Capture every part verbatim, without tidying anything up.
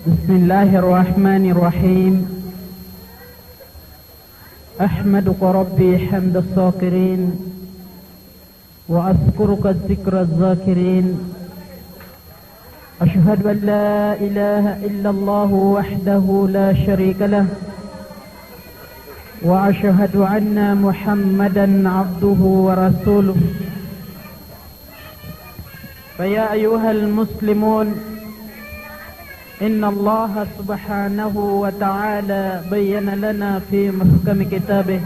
بسم الله الرحمن الرحيم. أحمدك ربي حمد الشاكرين، وأشكرك شكر الذاكرين. أشهد أن لا إله إلا الله وحده لا شريك له، وأشهد أن محمدا عبده ورسوله. فيا أيها المسلمون، إن الله سبحانه وتعالى بين لنا في محكم كتابه.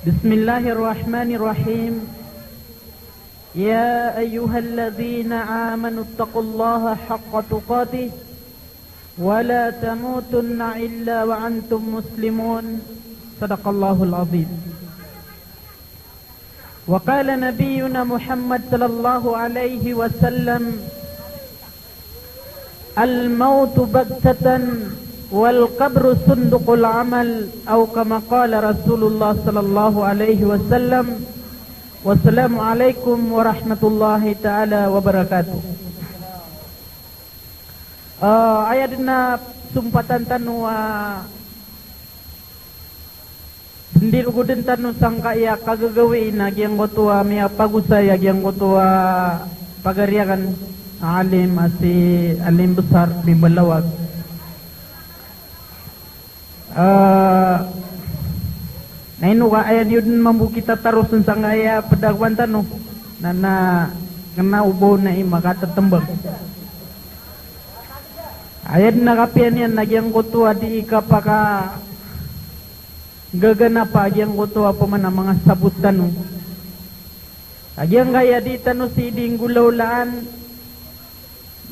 بسم الله الرحمن الرحيم. يا أيها الذين آمنوا اتقوا الله حق تقاته ولا تموتن إلا وأنتم مسلمون. صدق الله العظيم. وقال نبينا محمد صلى الله عليه وسلم: الموت بغتة والقبر صندوق العمل، أو كما قال رسول الله صلى الله عليه وسلم. والسلام عليكم ورحمة الله تعالى وبركاته. Ah, aya dn a sompatan tano a Ndirogod tano sangkaya kagagawii na giyangkoto a miyapagosay a giyangkoto a pagari akn a alim a si Alim Besar di Balawag. Ah, na ino ka aya niyo dn mambo kitataros sangkaya pdagoan tano na, na kna o ba on na i makatatmbang. Aya dn a kapiya niyan na giyangkoto a dii kapaka gaganapa giyangkoto a pman a manga sabot tano. A giyangkaya dii tano sii di nggolawlaan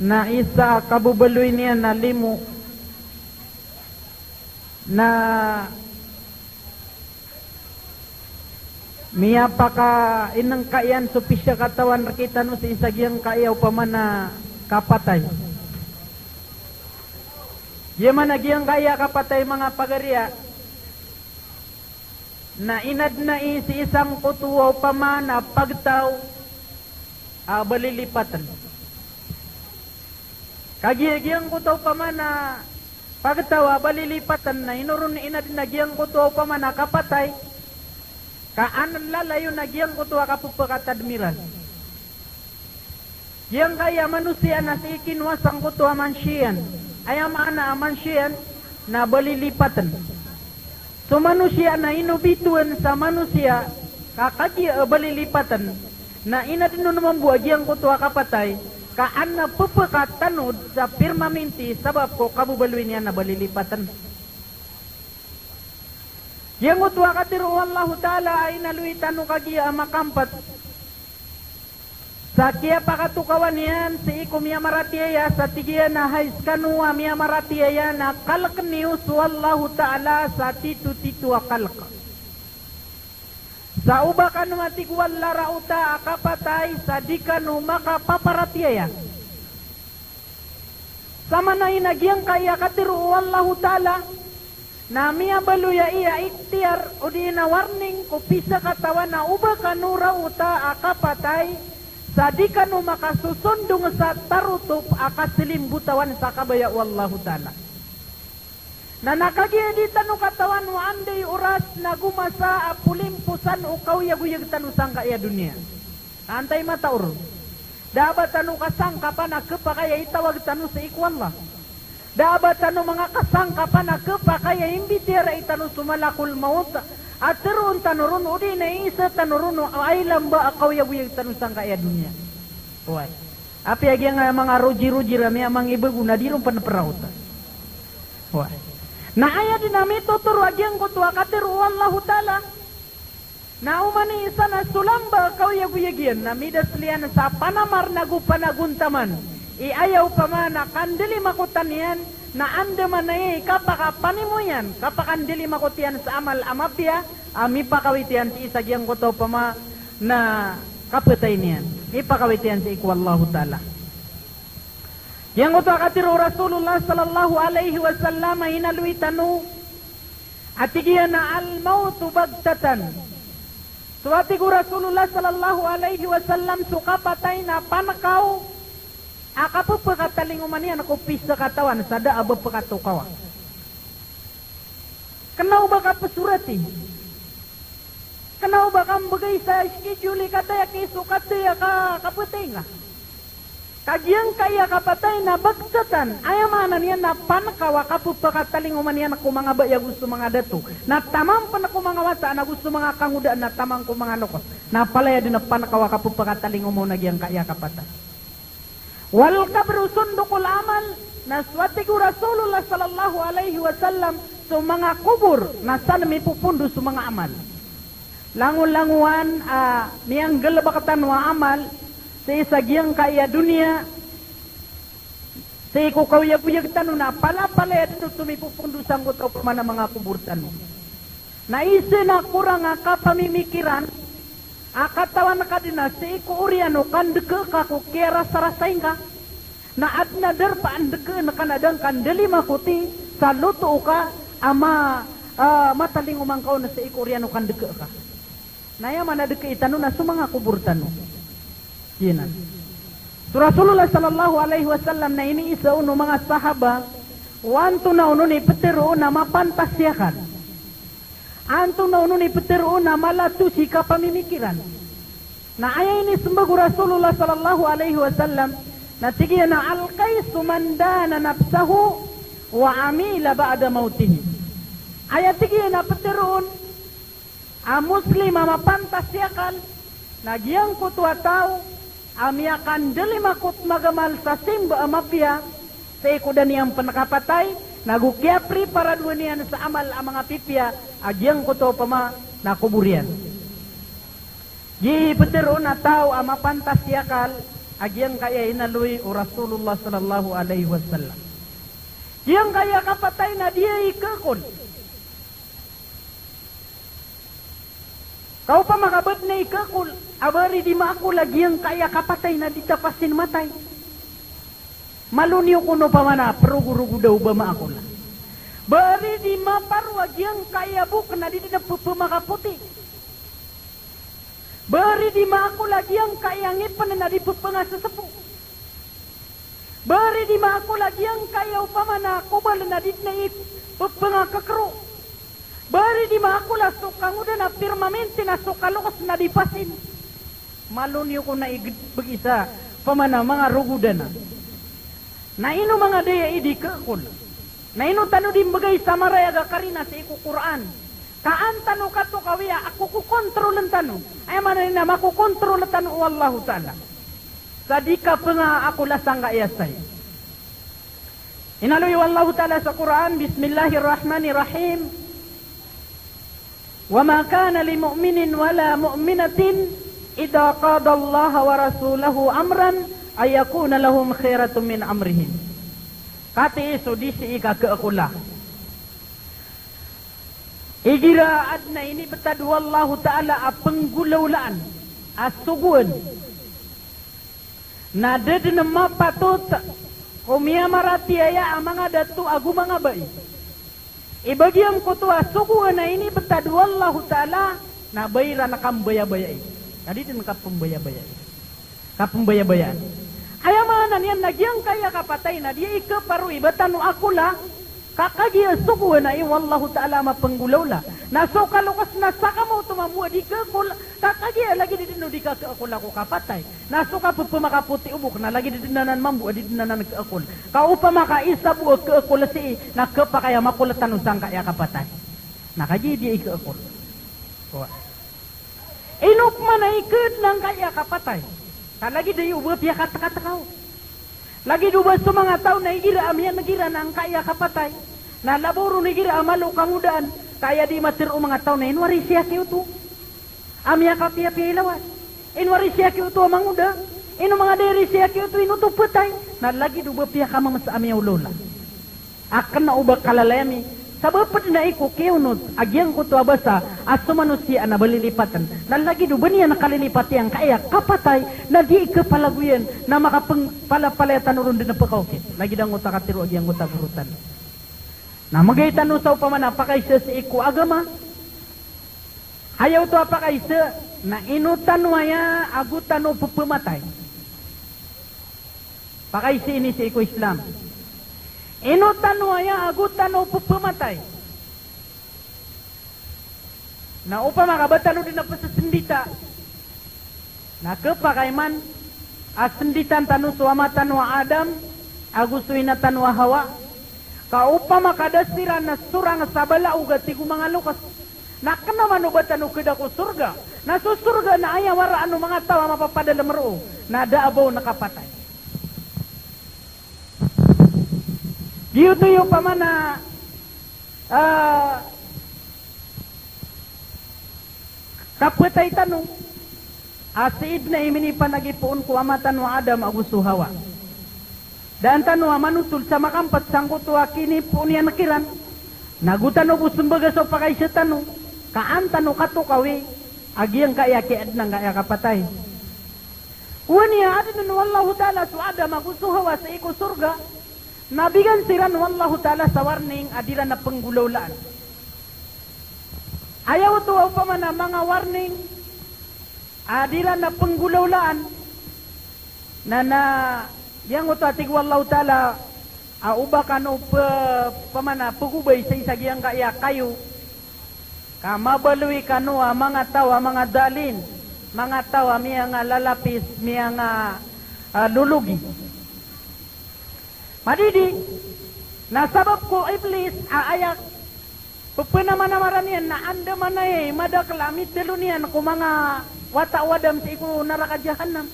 na isa a kababaloy niyan a limo na miyapakainngka iyan so pisakatawan rktano sii sa giyangkaya opama na kapatay. Giya man a giyangkaya kapatay manga pagariya, na inadn ai sii sangkoto a opama na pagtaw a balilipatn. Kagiya giyangkoto a opama na pagtaw a balilipatn na ino ron inadn a giyangkoto a opama na kapatay, ka an lalayon a giyangkoto a kapphakatadmiran. Giyangkaya manosiya na sii kinowa sangkoto a mansiya iyan. Aya maana a mansiya iyan na balilipatn. So manosiya na inobitowan sa manosiya ka kagiya a balilipatn, na inadn on mambo a giyangkoto a kapatay, ka an na pphakatanod sa pirmaminti sabap ko kababaloy niyan a balilipatn. Giyangkoto a katharo o Allahu Ta'ala a inaloy tano kagiya a makampet sa kiyapakatokawan iyan sii ko miyamaratiyaya sa tig iyan a hay skano a miyamaratiyaya na kalkn iyo so Allahu Ta'ala sa titotito a kalk. Sa o ba kano a tig o Allah raota a kapatay sa di kano makapaparatiyaya. Sa maana ina giyangkaya katharo o Allahu Ta'ala na miyabaloy aya a ikhtiyar odi na warning ko pisakatawan a o ba kano raota a kapatay sa di kano makasosondong sa tarotop a kaslimbotawan sa kabaya o Allahu Ta'ala. Na na kagiya di tano katawan o anda i oras na go masa a polimposan o kaoyagoyag tano sangkaya doniya. Antaa i matao ron? Da a ba tano kasangkapan a khapakay a itawag tano sii ko Allah. Da a ba tano manga kasangkapan a khapakay a imbitiyarai tano so malakol mawt a tharoon tano ron odi na iisa tano ron o ailamba a kaoyagoyag tano sangkaya doniya. Oway. Apiya giyangkaya manga roji-roji ra miyamangibago na di ron pn praota. Oway. Na aya dn a mitotoro a giyangkoto a katharo o Allahu Ta'ala na oman i isa na so lamba a kaoyagoyag iyan na midasl iyan sa panamar nago panagontaman. I aya opama na kandalimakotan iyan na andamanaya i kapakapanimo iyan, kapakandalimakot iyan sa amal a mapiya a mipakawit iyan sii sa giyangkoto a opama na kapatay niyan, mipakawit iyan sii ko Allahu Ta'ala. Giyangkoto a katharo o Rasulullah sallallahu alaihi wasallam a inaloy tano a tig iyan a al-mawtu baghtatan. So a tig o Rasulullah sallallahu alaihi wasallam, so kapatay na pankaw a kapepakatalingoma niyan ko pisakatawan sa da a ba pekatokawa. Kena o ba kapesorati. Kena o ba kambegay sa schedule i kadaya ki so kadaya ka, kapatay nga. Ka giyangkaya kapatay na bagsatan, aya maana niyan na pankawa kapepakatalingoma niyan ko manga bai ago so manga dato. Na taman pen ko manga wata, na ago so manga kangodaan, na taman ko manga lokes. Na palaya den a pankawa kapepakatalingoma on a giyangkaya kapatay. Wal qabru sunduqul amal, na so a tig o Rasulullah sallallahu alaihi wasallam, so manga kobor na san mipopondo so manga amal. Langolangowan a miyanggalebek tano a amal sii sa giyangkaya doniya, sii ko kaoyagoyag tano na palapalaya den oto mipopondo sangkoto a opama na manga kobor tano. Na isa na korang a kapamimikiran a katawan ka den a sii ko oriyan o kandeke ka ko kiyarasarasay ngka. Na aden a darpa a ndekeen ka na da ngka ndalimakoti sa loto o ka a ma, a, matalingoma ngka on sii ko oriyan o kandeke ka. Na aya maana dekei tano na so manga kobor tano. Giyanan. So Rasulullah sallallahu alaihi wasallam na iniisa on o manga sahaba, o antonaa on i petero on a mapantas i akal. Antonaa on i petero on a malato si kapamimikiran. Na aya inisembag o Rasulullah sallallahu alaihi wasallam, na tig iyan a, "Al-qaysu man dana nafsahu wa amila ba'da mautihi." Aya tig iyan a petero on a Muslim a mapantas i akal, na giyangkoto a taw a miyakandalimakot magamal sa simba a mapiya, sii ko da niyan pen kapatay, na go kiyapreparadowan iyan sa amal a manga pipiya a giyangkoto a opama na kobor iyan. Giya i petero on a taw a mapantas i akal a giyangkaya inaloy o Rasulullah sallallahu alaihi wasallam. Giyangkaya kapatay na di aya ikeekol. Ka opama ka ba aden a ikeekol a ba ari di maakol a giyangkaya kapatay na di tapasin matay. Malo niyo kon opama na perogorogoda o ba maakol a. Ba ari di maparo a giyangkaya bok na di den a pepemakapoti. Ba ari di maakol a giyangkaya ngipen na di pepengasesepo. Ba ari di maakol a giyangkaya opama na kobal na di den a ipepengakekero. Ba ari di maakol a so kangoda na permanente na so kalokes na di pasin. Malo niyo kon na iged begi sa opama na manga rogoda na. Na ino manga daya i di keekol. Na ino tano di mbegay sa marayag a karina sii ko Qur'an. Ka an tano katokawi a kokontrolen tano. Aya maana niyan na makokontrol tano o Allahu Ta'ala. Sa di kapengaakol a sangkaya saya. Inaloy o Allahu Ta'ala sa Qur'an, Bismillahir Rahmanir Rahim. Wa ma kana li mu'minin wa la mu'minatin idha qada Allahu wa rasuluhu amran an yakuna lahum khiyaratu min amrihim. Katii so di sii kakeekola. Igira aden a inibetad o Allahu Ta'ala a penggolawlaan a sogoan. Na da den mapatot ko miyamaratiyaya a manga dato ago manga bai. Ibagian koto a sogoan a inibetad o Allahu Ta'ala, na ba iran kambayabayai. Ka di den kapembayabayai. Kapembayabayaan. Aya maana niyan na giyangkaya kapatay na di ikeparo i ba tano akola, ka kagiya sogoan ai o Allahu Ta'ala a mapenggolawla. Na so kalokes na sakamaoto mambo a di keekol, ka kagiya lagid i den o di kakeekola ko kapatay. Na so kapepemakapoti o bok na lagid i den anan mambo a di den anan keekol. Ka opama ka isa bo a keekol sii, na kepakay a makola tano sangkaya kapatay. Na kagiya di ikeekol. Kowa. Ino pman a iked na angkaya kapatay. Ka lagid i o ba piyakatekateka o. Lagid o ba so manga taw na igira a miyaneg iran angkaya kapatay. Na labaw ron igira a malo kangodaan. Ka aya di matero o manga taw na ino ari siyaki oto a miyakapiyapiya i lawas. Ino ari siyaki oto a mangoda. Ino manga da ari siyaki oto, ino oto petay. Na lagid o ba piyakamames a miyaolaola. A kena o ba kalalaya mi, sabap den ai ko kiyonot a giyangkoto a basa a so manosiya na ba lilipaten. Na lagid o ba niyan kalilipati angkaya kapatay, na di ikepalagoyan, na makapeng-, palapalaya tano ron den a pekaokit. Lagid angkoto a katero a giyangkoto a goro tano. Na magay tano sa opama na pakaisa sii ko agama. Aya oto a pakaisa, na ino tano aya ago tano pepematay. Pakaisi ini sii ko Islam. Ino tano aya ago tano pepematay? Na opama ka ba tano dn a pesesendita, na kepakay man a senditan tano so ama tano a Adam ago so ina tano a Hawa, ka opama ka da siran na sorang sa balaog a tig o manga lokes, na kena man o ba tano keda ko sorga, na so sorga na aya waraan o manga taw a mapapadalem roo, na da a ba on kapatay. Giyoto i opama na, ah, kapatay tano a sii dn a iminipanagi poon ko ama tano a Adam ago so Hawa. Daan tano a manotol sa makampat sangkoto a kinipoon iyan kiran. Na go tano bo sembaga so pakaisa tano, ka an tano katokawi a giyangkaya kiyaadna angkaya kapatay. Owani a adn o Allahu Ta'ala so Adam ago so Hawa sii ko sorga, na bigan siran o Allahu Ta'ala sa warning a di ran a penggolawlaan. Aya oto a opama na manga warning a di ran a penggolawlaan, na, na giyangkoto a tig o Allahu Ta'ala a o ba kano pe-, opama na pegobay sii sa giyangkaya kayo, ka mabaloy kano a manga taw a manga dalin, manga taw a miyangalalapis, miyanga, ah, lologi. Madidi, na sabap ko Iblis a aya pepenamanamaran iyan na andamanaya i madakl a mitelo niyan ko manga wata o Adam sii ko naraka Jahannam.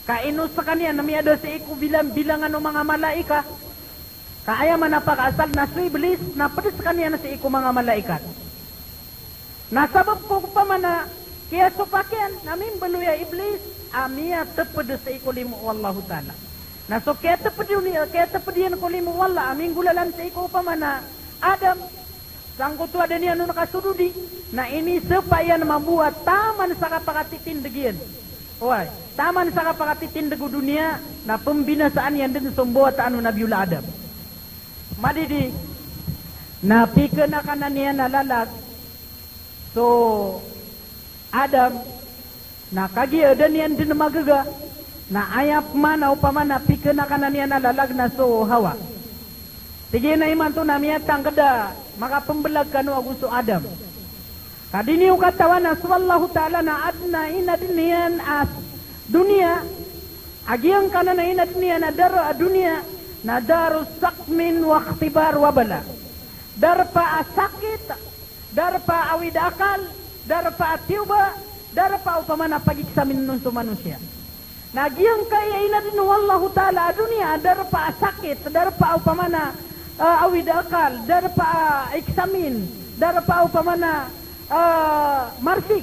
Ka ino sekaniyan na miyada sii ko bilang-, bilangan o manga malaikat. Ka aya manapakaasal na so Iblis na ped sekaniyan sii ko manga malaikat. Na sabap ko opama na kiyasopak iyan na mimbaloy a Iblis a miyateped sii ko limo o Allahu Ta'ala. Na so kiyateped iyan, kiyateped iyan ko limo o Allah a minggolalan sii ko opama na Adam, sangkoto a da niyan on kasododi, na inisepa iyan mambo a taman sa kapakatitindeg iyan. Oway, taman sa kapakatitindeg o doniya, na pembinasaan iyan den so mbawataan o Nabiyullah Adam. Madidi, na pikenakanan iyan a lalag so Adam, na kagiya da niyan den magaga, na aya pman a opama na pikenakanan iyan a lalag na so Hawa. Tig iyan a imanto na miyatangked a makapembelag kano ago so Adam. Ka di niyo katawan a so Allahu Ta'ala na aden a inadn iyan a doniya, a giyangkanan a inadn iyan a daro a doniya, na daru saqmin wa ikhtibar wa bala. Darpa a sakit, darpa a awid a akal, darpa a tiyoba, darpa a opama na pageksamin on so manosiya. Na giyangkaya inadn o Allahu Ta'ala a doniya, darpa a sakit, darpa a opama na, ah, awid a akal, darpa a eksamin, darpa a opama na, ah, marsik.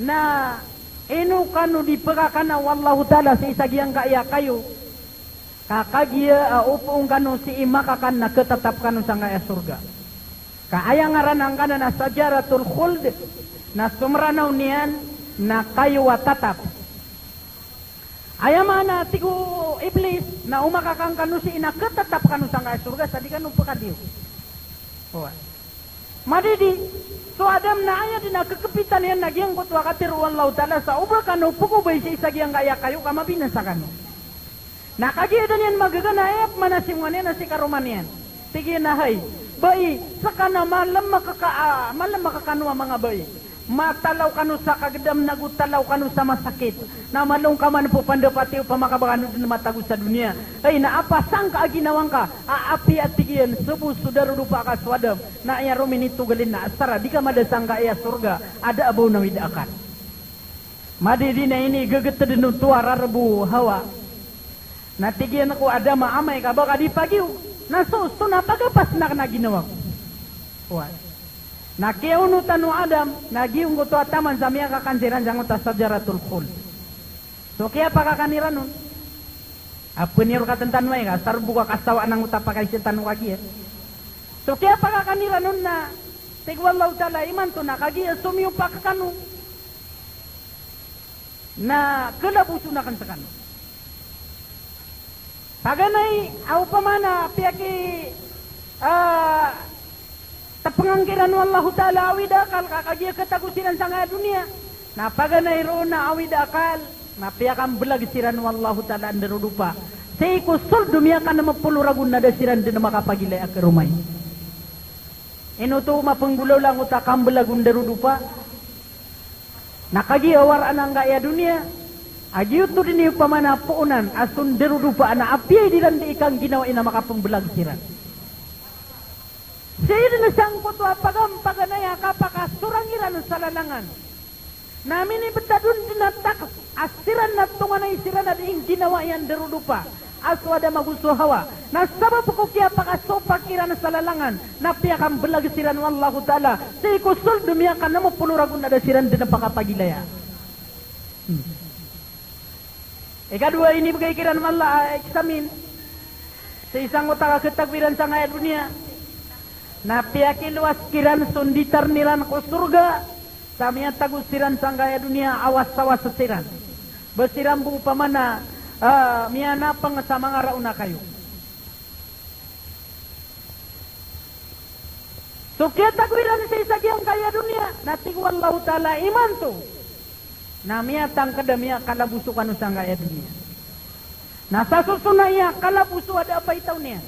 Na ino kano di pekakana o Allahu Ta'ala sii sa giyangkaya kayo, ka kagiya a opoon kano sii makakan na ketatap kano sangkaya sorga. Ka aya ngaran angkanan na sajaratul khuld, na so Meranaw niyan na kayo a tatap. Aya maana, tig o Iblis, na o makakan kano sii na ketatap kano sangkaya sorga sa di kano pekadiyo. Oway. Madidi, so Adam na aya den a kekepitan iyan na giyangkoto a katero o Allahu Ta'ala sa o ba kano pekobay sii sa giyangkaya kayo ka mabinasa kano. Na kagiya da niyan magaga na aya pman a siyowan iyan a si karoma niyan. Tig iyan a hay, bai, sekano a malemek ka, ah, malemek kano a manga bai. Matalaw kano sa kagedam nago talaw kano sa masakit. Na malo ngka man po pandapati opama ka ba kano den matago sa doniya. Hay, na apa sangka a ginawa ngka a apiya, tig iyan, sebo so darodopa ka so Adam. Na aya rominitogalin na asar a di ka mada sangkaya sorga a da a ba on awid a akal. Madidi na inigegeteden oto a rarebo o Hawa. Na tig iyan ko Adam a amay ka ba ka di pagiyo, na so, so na pagapasn aken a ginawa ko. Oway. Na kiyaonotan o Adam, na giyangkoto a taman sa miyakakan siran sangkoto a sajaratul khuld. So kiyapakakan iran on, a peniyorkatan tano ay ka, sa rebo ka kasawaan angkoto a pakaisa tano kagiya. So kiyapakakan iran on na, tig o Allahu Ta'ala imanto na kagiya so miyopak kano na kelaboson aken sekano. Paganay a opama na piyaki, ah, tepengan kiran o Allahu Ta'ala a awid a akal ka kagiya ketago siran sangkaya doniya. Na paganay roo na awid a akal, Na piyakamblag siran o Allahu Ta'ala a ndarodopa sii ko sold o miyakanm polo ragon a da siran dn makapagilay a karomay. Ino oto mapenggolawla angkoto a kamblag o ndarodopa? Na kagiya waraan angkaya doniya a giyoto dn i opama na poonan a so ndarodopa na apiya i di ran di ikangginawai na makapemblag siran. Sii dn sangkoto a pagampaganay a kapakasorang iran sa lalangan. Na minibtad on dn a taks a siran na tonganay siran a di ingginawai a ndarodopa a so Adam ago so Hawa. Na sabap ko kiyapakasopak iran sa lalangan na piyakamblag siran o Allahu Ta'ala sii ko sold o miyakanm polo ragon a da siran dn pakapagilaya. Hmm. Ikadowa, inibgay kiran o Allah a eksamin sii sangkoto a kaketago iran sangkaya doniya. Na piyakilowas kiran so nditarn iran ko sorga sa miyatago siran sangkaya doniya a awas-awas siran. Ba siran bo opama na, ah, miyanapang sa manga raon a kayo. So kiyatago iran sii sa giyangkaya doniya, na tig o Allahu Ta'ala imanto na miyatangkd a miyakalaboso kano sangkaya doniya. Na sa soson a iyakalaboso a da a paitaw niyan.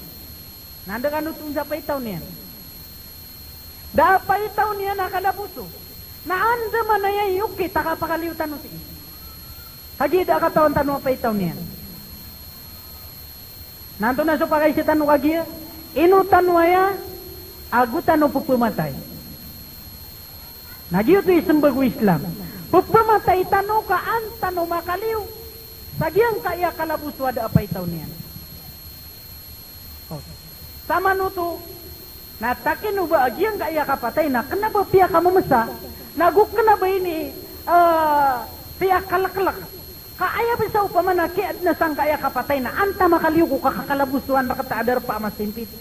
Na anda kano toon sa paitaw niyan? Da a paitaw niyan a kalaboso. Na andamanaya i okit a kapakaliyo tano sii. Kagiya da a katawan tano a paitaw niyan. Na antonaa so pakaiza tano kagiya? Ino tano aya a go tano pphamatay? Na giyoto i smbag o Islam. Pphamatay tano ka an tano makaliyo sa giyangkaya kalaboso a da a paitaw niyan. O. Samanoto, na takino ba a giyangkaya kapatay na kna ba piyakamemesa, na go kna ba ini, eh, piyakalklk. Ka aya bs a opama na kiyaadn a sangkaya kapatay na antaa makaliyo ko kakakalabosoan rkt a darpa a masimpit.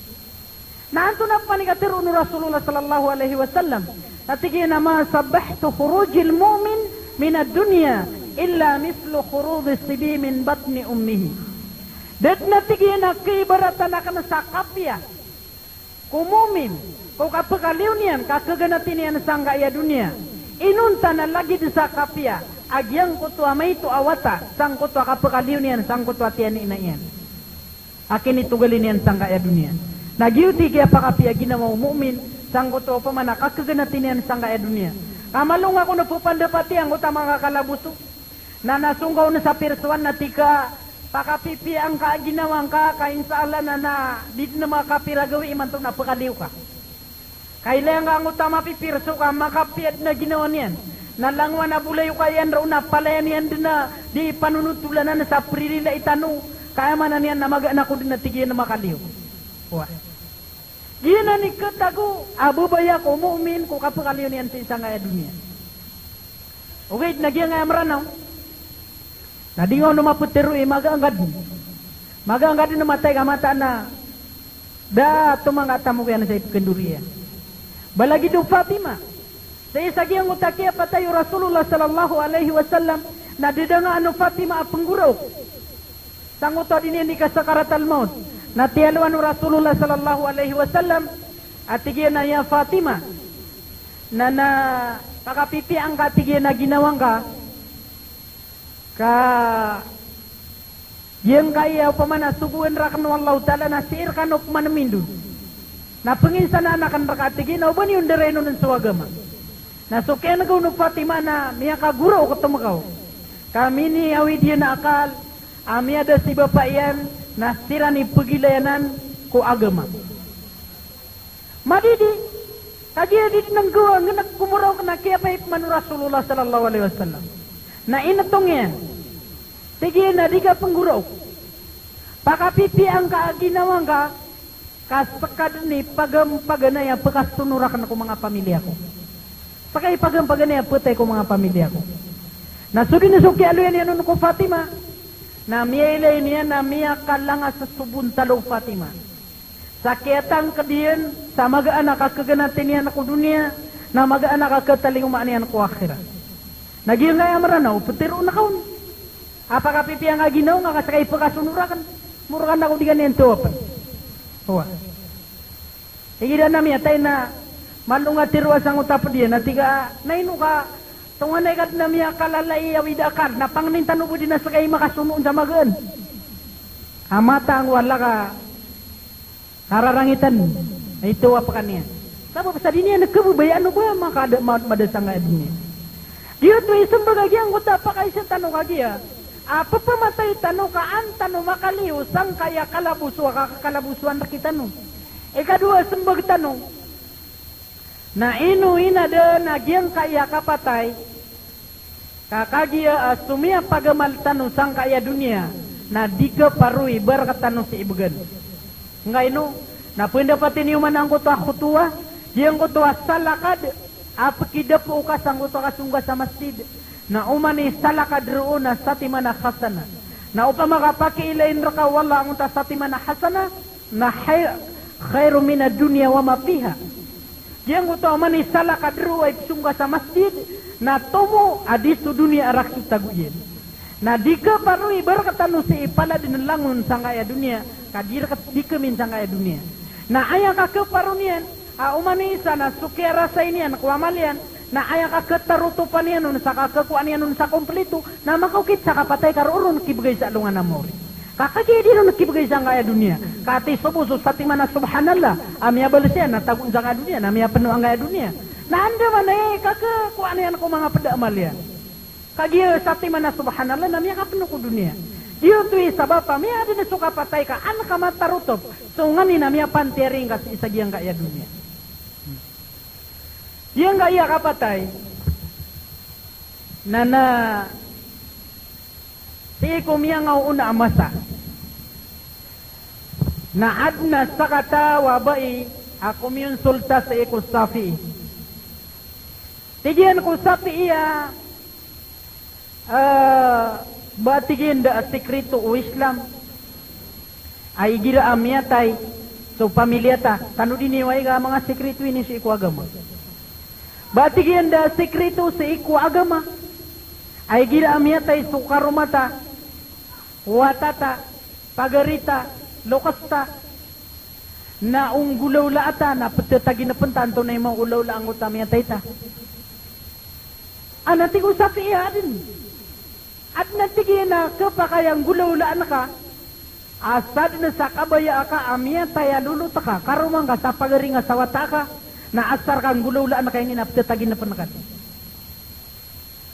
Na antonaa pman i katharo o Rasulullah sallallahu alaihi wasallam? Na tig iyan a, "Ma sabbahtu khurujil mu'min minad dunya illa mithlu khuruji sibi min batni ummihi." Da dn a tig iyan a kiibaratan akn sa kapiya ko mu'min ko kapkaliyo niyan, kakhaganati niyan sangkaya doniya, inonta na lagid sa kapiya a giyangkoto a maito a wata sangkoto a kapkaliyo niyan sangkoto a tiyan i ina iyan a kinitogali niyan sangkaya doniya. Na giyoto i kiyapakapiya a ginawa o mu'min sangkoto a opama na kakhaganati niyan sangkaya doniya. Ka malonga kon a pphandapati angkoto a manga kakalaboso. Na nasonggaw on sa pirsoan na tig ka, pakapipiya angka a ginawa ngka, ka insha Allah na, na di dn makapira gawii imanto na pkaliyo ka. Ka ilaya ngka angkoto a mapipirso ka makapiya dn a ginawa niyan. Na langowan a bolayoka iyan roo na palaya niyan dn a di panonotolan sa pririlai tano. Ka aya maana niyan na magaan ako dn a tig iyan a makaliyo. Wa. Giyanan i khatago a babaya ko mu'min ko kapkaliyo niyan sii sangkaya doniya. Ogaid na giyangkaya Mranaw na di nga on maptharo i magaan ka dn. Magaan ka dn a matay ka mataan a da a tomangka a tamok iyan sa ipkhandori iyan. Ba lagid o Fatima, sii sa giyangkoto a kiyapatay o Rasulullah sallallahu alaihi wasallam, na dadangaan o Fatima a pnggoraok sangkoto a di niyan di kasakaratal mawt. Na tiyalowan o Rasulullah sallallahu alaihi wasallam a tig iyan a, "Ya Fatima, na, na pakapipiya angka," a tig iyan, "a ginawa ngka, ka giyangkaya opama na sogoan rakn o Allahu Ta'ala na sii rkano pman mindod. Na pnginsanaan akn rka," a tig iyan, "a oba niyo ndarain on so agama." Na so kiyan'ga on o Fatima na miyakagoraok tmkaw. Ka miniawid iyan a akal a miyada si bapa iyan na siran i pgilayanan ko agama. Madidi, kagiya di dn nggaw a nggnk ko moraok na kiyapaip man o Rasulullah sallallahu alaihi wasallam. Na inotong iyan, tig iyan a di ka pnggoraok. Pakapipiya angka a ginawa ngka, ka ska dn i pagampaganay a pkasonorakn ko manga pamilya ko. Ska i pagampaganay a ptay ko manga pamilya ko. Na so dn so kiyaaloyan iyan on ko Fatima, na miyailay niyan a miyakalanga sa so bontal o Fatima. Sa kiyatangkd iyan sa magaan a kakhaganati niyan ko doniya, na magaan a kakhatalingoma niyan ko akhirat. Na giyangkaya Mranaw, ptharoon ka on a pakapipiya angka a ginawa ngka ka ska i pkasonorakn, moro ka na ko di ka niyan tawapn. Wa. Igira na miyatay na malonga tharoa sangkoto a pd iyan a tig a, na ino ka Tonganay ka dn a miyakalalai a wida a kar, na pangnin tano bo dn a ska i makasono on sa magaan. A mata angko a laka a rarangitan, na ito a pkaniyan. Sabap sa di niyan kababayaan o ba makada-, ma-, mada sangkaya doniya. Giyoto i smbag a giyangkoto a pakaisa tano kagiya a pphamatay tano ka an tano makaliyo sangkaya kalaboso a kakalabosoan rktano. Ikadowa a smbag tano, na ino inadn a giyangkaya kapatay ka kagiya a somiyapagamal tano sangkaya doniya, na di kaparo i ba rktano sii bgan. Ngkaino, na pndapati niyo man angkoto a khotowa, giyangkoto a salakad a pkidapo ka sangkoto a kasongga sa masjid, na oman i salakad roo na satiman a hasana. Na opama ka pakiilain rka o Allah angkoto a satiman a hasana, na khay-, khairun minad dunya wa ma fiha. Giyangkoto a oman i salakad roo a ipsongga sa masjid, na tomo a di so doniya a rakhs o tago iyan. Na di kaparo i ba rktano sii palad dn langon sangkaya doniya, ka di rkt-, di kmin sangkaya doniya. Na aya kakaparo niyan a oman i isa na so kiyarasay niyan ko amal iyan, na aya kakatarotopan iyan on sa kakakowaan iyan on sa komplito, na makaokit sa kapatay ka roo ron kibgay sa alongan a maori. Ka kagiya di ron kibgay sangkaya doniya. Ka ati so bo so satiman a subhanallah a miyabals iyan na tago sangkaya doniya, na miyapno angkaya doniya. Na andamanaya i kakakowaan iyan ko manga pd a amal iyan. Kagiya satiman a subhanallah na miyakapno ko doniya. Giyoto i sabap a miyadn so kapatay ka an ka matarotop so nganin a miyapantiyaring ka sii sa giyangkaya doniya. Giyangkaya kapatay na, na sii ko miyangaoona a masa, na adn a sakataw a bai a komiyonsulta sii ko Shafi'i. Tig iyan ko Shafi'i a, ah, ba tig iyan da a sikreto o Islam a igira a miyatay so pamilya ta, tano dn i wai ka manga sikreto ini sii ko agama. Ba tig iyan da a sikreto sii ko agama a igira a miyatay so karoma ta, wata ta, pagari ta, loks ta, na o nggolawlaa ta na ptataginpn ta antonaa i maolawlaa angkoto a miyatay ta. Ana tig o Shafi'i a adn. Adn a tig iyan a khapakay a nggolawlaan ka a sadn sa kabaya aka a miyatay a lolot ka, karoma ngka sa pagari nga sa wata ka, na asar ka nggolawlaan ka ingd na ptataginpn ka.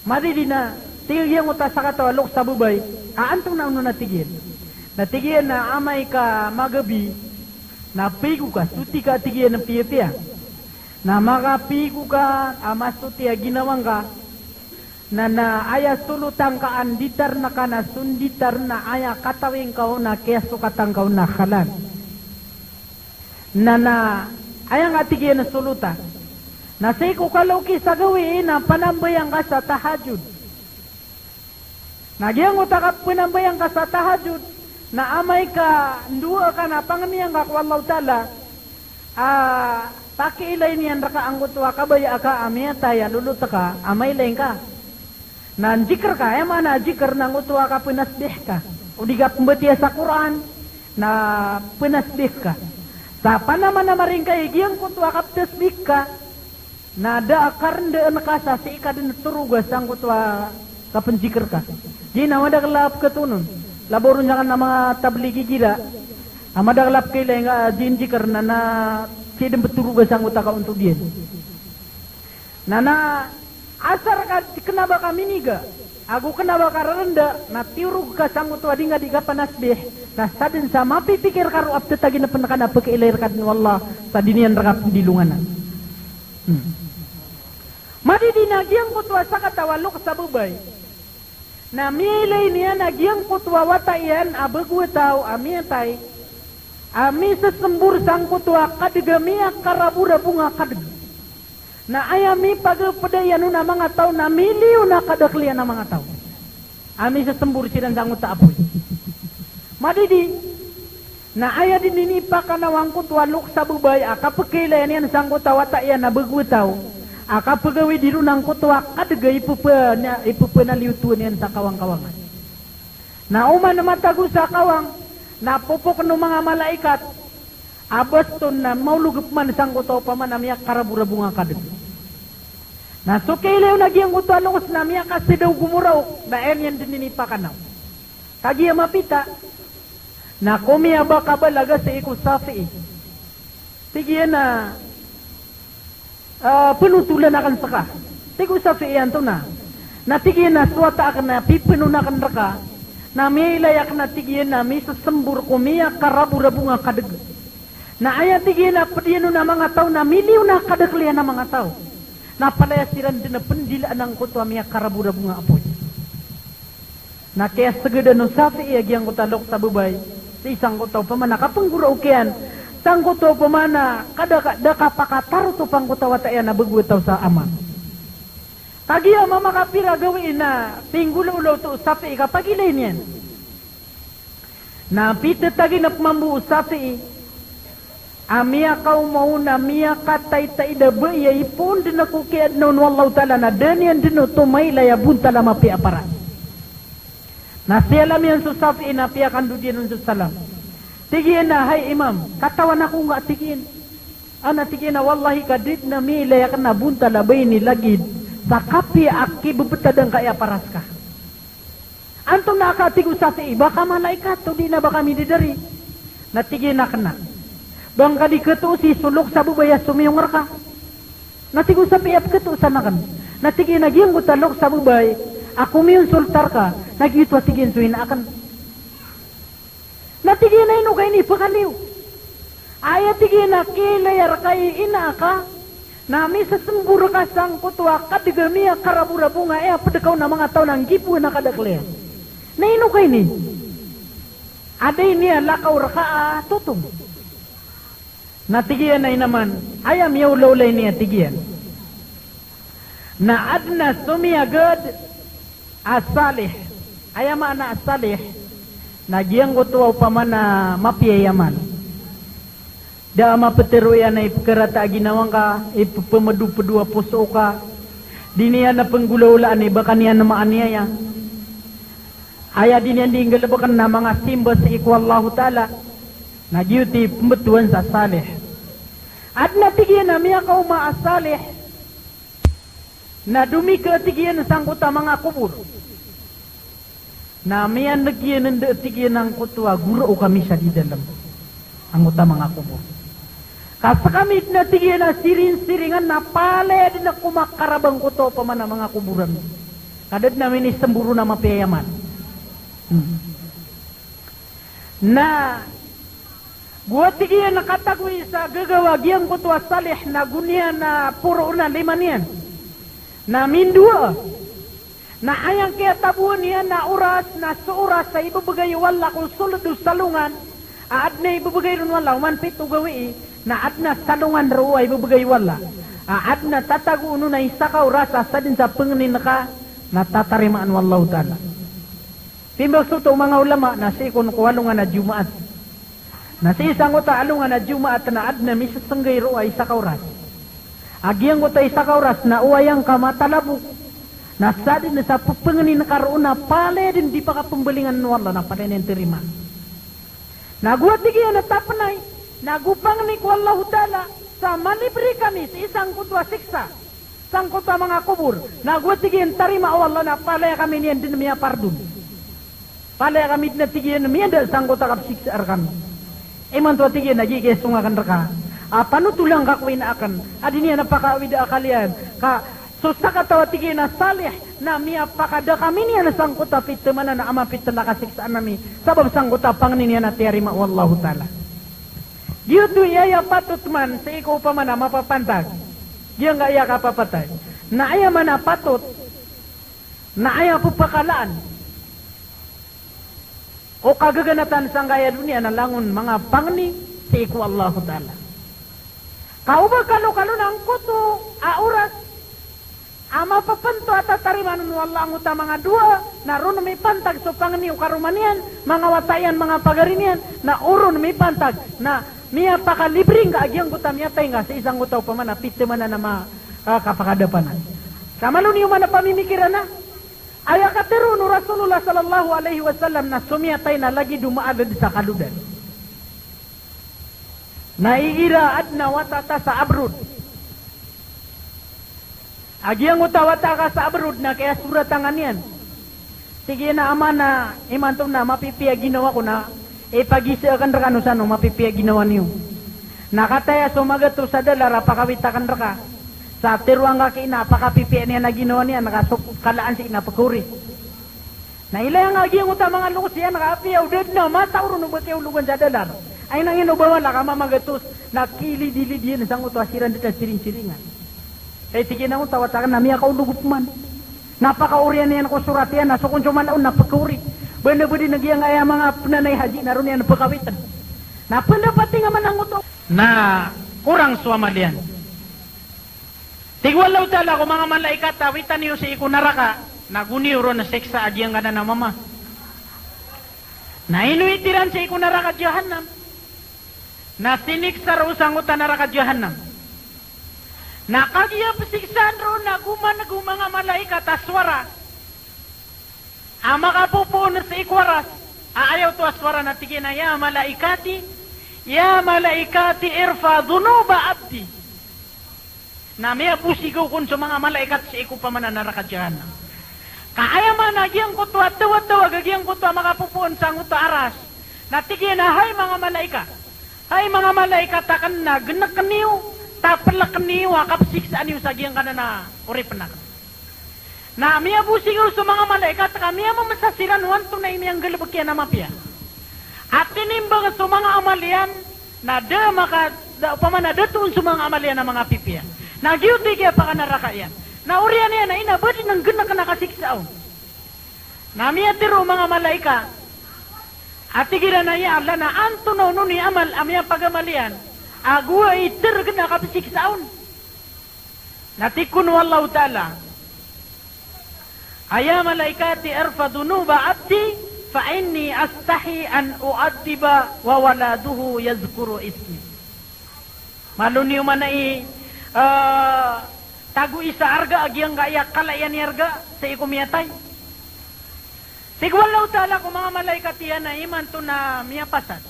Madidi na tig iyan angkoto a sakataw a loks a babay a antonaa on a tig iyan. Na tig iyan a amay ka magabi na pigo ka, soti ka tig iyan a piyapiya. Na makapigo ka a masoti a ginawa ngka, na, na aya solotan ka a nditar na ka na so nditar na aya katawi ngka on a kiyasokatan ka on a halal. Na, na aya ngka tig iyan a solotan. Na sii ko kalaoki sa gawii na panambayang ka sa tahajjud. Na giyangkoto a kapnambayang ka sa tahajjud, na amay ka ndoa ka na pangni angka ko Allahu Ta'ala a pakiilay niyan rka angkoto a kabaya aka a miyatay a lolot ka a mailay ngka. Na njikr ka, aya maana a jikr na angkoto a kapnasbih ka. O di ka pmbatiya sa Qur'an, na pnasbih ka. Sa panamanamar ingka i giyangkoto a kaptasbih ka, na da a karndaan ka sa sii ka dn toroga sangkoto a kapnjikr ka. Giya na madakl a pkatoon on. Labaw ron sa ka na manga tabligh igira a madakl a pkailay nga a dii njikr na, na sii dn ptoroga sangkoto a kaontod iyan. Na, na asar ka kna ba ka miniga ago kna ba ka rarnda, na tiyorog ka sangkoto a di ngka di kapanasbih, na sadn sa mapipikir ka roo a ptataginpn ka na pkailay rka dn o Allah sa di niyan rka pndilonganan. Hmm. Madidi na giyangkoto a sakataw a loks a babay na miyailay niyan a giyangkoto a wata iyan a bago a taw a miyatay a misasmbor sangkoto a kadg a miyakaraborabong a kadg. Na aya mipagpda iyan on a manga taw na miliyon a kadakl iyan a manga taw a misasmbor siran sangkoto a apoy. Madidi na aya dn inipakanaw angkoto a loks a babay a kapkailayan iyan sangkoto a wata iyan a bago a taw a kapgawid iron angkoto a kadg a ipphana-, ipphanayotowan iyan sa kawangkawangan. Na oman matago sa kawang na popokn o manga malaikat a baston na maolog pman sangkoto a opama na miyakaraborabong a kadg. Na so kiyailay on a giyangkoto a lokes na miyakaseda o gomoraok, na aya niyan den inipakanaw. Kagiya mapita, na ko miyabakabalaga sii ko Shafi'i. Tig iyan a, ah, penotolan aken seka. Tig o Shafi'i antonaa. Na tig iyan a so wata aken a pipenon aken reka, na miyailay aken a tig iyan a misesembor ko miyakaraborabong a kadeg. Na aya tig iyan a ped iyan on a manga taw na miliyon a kadekel iyan a manga taw. Na palaya siran den a pendilaan angkoto a miyakaraborabong a apoy. Na kiyasegedan o Shafi'i a giyangkoto a lokes a babay sii sangkoto a opama na kapenggoraok iyan, sangkoto a opama na kada ka, da kapakatarotop angkoto a wata iyan a bego a taw sa ama. Kagiya mamakapira gawii na pinggolaola oto o Shafi'i ka pagilay niyan. Na pitetaginep mambo o Shafi'i a miyakaoma on a miyakataytay da bai a ipoon den ko kiyaadna on o Allahu Ta'ala, na da niyan den oto mailay a bontal a mapiya a paras. Na siyalamiyan so Shafi'i na piyakandod iyan on so salam. Tig iyan a, "Hay Imam, katawan ako nga," tig iyan. "Ana," tig iyan, "a wallahi ka da den a miilay aken a bontal a bai ini lagid sa kapiya a kibebetad angkaya a paras ka." "Antonaa ka," tig o Shafi'i, "ba ka malaikat odi na ba ka midadari?" Na tig iyan a kena. "Ba ngka di ketoos i so lokes a babay a somiyong reka?" Na tig o Shafi'i a peketoosan aken. Na tig iyan a giyangkoto a lokes a babay a komiyonsolta reka, na giyoto a tig iyan so ina aken. Na tig iyan a ino ka ini pekaliyo. Aya tig iyan a kiilaya reka i ina aka, na misesembor ka sangkoto a kadeg a miyakaraborabong a aya ped ka on a manga taw na nggiboan a kadakel iyan. Na ino ka ini? Ada ini a lakaw reka a totong. Na tig iyan a inaman, aya miyaolaola ini a tig iyan. Na aden a somiyagad a salih. Aya maana a salih, na giyangkoto a opama na mapiya i amal. Da a mapetero iyan a ipekerata a ginawa ngka, ipepemedopedo a poso ka. Di niyan a penggolaolaan i ba ka niyan maaniyaya. Aya di niyan di nggalebeken na manga simba sii ko Allahu Ta'ala. Na giyoto i pembetowan sa salih. Aden a tig iyan a miyakaoma a salih. Na domika, tig iyan, sangkoto a manga kobor. Na miyaneg iyan enda, tig iyan, angkoto a goraok a misad i dalem angkoto a manga kobor. Ka sekami den a tig iyan a siringsiringan na palaya den a komakarab angkoto a opama na manga kobor ami. Ka da den a minisembor on a mapiya i amal. Hmm. Na go a tig iyan a katagowi sa gagawa giyangkoto a salih na go niyan a poroon a lima niyan. Na mindowa. Na aya kiyataboan iyan a oras na so oras a ibebegay o Allah ko soled o salongan a aden a ibebegay ron o Allah, oman pito gawii, na aden a salongan roo a ibebegay o Allah a aden a tatagoon on a isa ka oras a sadn sa pengnin ka na tatarimaan o Allahu Ta'ala. Pimbag soto o manga ulama na sii kon ko alongan a Jumaat. Na sii sangkoto a alongan a Jumaat na aden a misesenggay roo a isa ka oras. A giyangkoto a isa ka oras na o aya ngka matalabok na sadn sa pepengnin ka roo na palaya den di pakapembalingan o Allah, na palaya niyan tarimaan. Na go a tig iyan a tapenay, na go pangni ko Allahu Ta'ala sa malibri kami sii sangkoto a siksa sangkoto a manga kobor. Na go a tig iyan tarimaa o Allah na palaya kami niyan den miyapardon. Palaya kami den a tig iyan miyada sangkoto a kapsiksa rekami. Imanto a tig iyan a gii kiyasong aken reka a panotolan ka ko ina aken a di niyan a pakaawida a akal iyan. Ka so sakataw a tig iyan a salih na miyapakada kami niyan sangkoto a pitemanan a mapitela kasiksaan ami sabap sangkoto a pangni niyan a tiyarima o Allahu Ta'ala. Giyoto i aya patot man sii ko opama na mapapantag. Giyangkaya kapapatay. Na aya man a patot, na aya pepakalaan o kagaganatan sangkaya doniya na langon manga pangni sii ko Allahu Ta'ala. Ka o ba kalokalo na angkoto a oras a mapapanto a tatarimaan o Allah angkoto a manga dowa, na ron mipantag so pangni o karoma niyan, manga wata iyan, manga pagari niyan, na o ron mipantag, na miyapakalibri ngka a giyangkoto a miyatay ngka sii sangkoto a opama na pitemanan a ma, ah, kapakadapanan. Sa malo niyo man a pamimikiran a aya katero o Rasulullah sallallahu alaihi wasallam na so miyatay na lagid o maaled sa kalodan. Na igira aden a wata ta sa abroad. A giyangkoto a wata ka sa abroad na kiyasoratan ka niyan. Tig iyan a, "Ama, na imanto na mapipiya ginawa ko na ipagisa akn rkano sa ano mapipiya ginawa niyo. Na kataya so magatos a dalar a pakawit akn rka sa tharoa ngka ki ina a pakapipiya niyan a ginawa niyan ka so kalaan sii na pkhaori." Na ilaya nga giyangkoto a manga lokes iyan ka apiya o da dn a mataw ron o ba kiyaologan sa dalar. Ay na ngino ba wala ka mamagatos na kilidilid iyan sangkoto a siran dn a siringsiringan. Ay tig iyan a ngkoto a wata akn na miyakaolog opama. Na pakaorian iyan ko sorat iyan na so kon so mala on na pkhaori. Ba na ba di na giyangkaya manga pnanay haji na ron iyan pkhawitn. Na pndapating a man angkoto. Na korang so amal iyan. Tig o Allahu Ta'ala ko manga malaikat a witan iyo sii ko naraka, na go niyo ron siksa a giyangkanan a mama. Na inowit iran sii ko naraka Jahannam. Na siniksa roo sangkoto a naraka Jahannam. Na kagiya psiksaan roo na gomaneg o manga malaikat a sowara a makapopoon sii ko Aras, a aya oto a sowara na tig iyan a, "Ya malaikati, ya malaikati, irfa dhunuba abdi." Na miyabosigaw kon so manga malaikat sii ko opama na naraka Jahannam. Ka aya maana a giyangkoto a tawatawag a giyangkoto a makapopoon sangkoto a Aras, na tig iyan a, "Hay manga malaikat, hay manga malaikat akn, na gnekn iyo, taplekn iyo a kapsiksaan iyo sa giyangkanan a oripn akn." Na miyabosigaw so manga malaikat ka miyamamesa siran o antonaa i miyanggalbk iyan a mapiya. A tinimbang so manga amal iyan, na da maka, da, opama na da toon so manga amal iyan a manga pipiya. Na giyoto i kiyapakanaraka iyan. Na oriyan iyan a ina ba di nanggnekn a kasiksa on. Na miyatharo o manga malaikat a tig iran a, "Ya Allah, na antonaa on i amal a miyapagamal iyan a gowaa i thergn a kapsiksa on?" Na tig kon o Allahu Ta'ala a, "Ya malaikati, irfa dhunuba abdi, fa inni astahi an u'adhdhiba wa waladuhu yadhkuru ismi." Malo niyo man i, eh, tago isa arga a giyangkaya kala iyan i arga sii ko miyatay. Tig o Allahu Ta'ala ko manga malaikat iyan a imanto na miyapasad,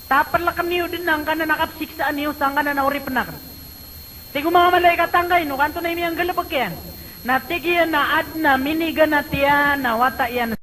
taplekn iyo dn angkanan a kapsiksaan iyo sangkanan a oripn akn. Tig o manga malaikat a angkaino, ka antonaa i miyanggalbk iyan? Na tig iyan a adn a miniganat iyan a wata iyan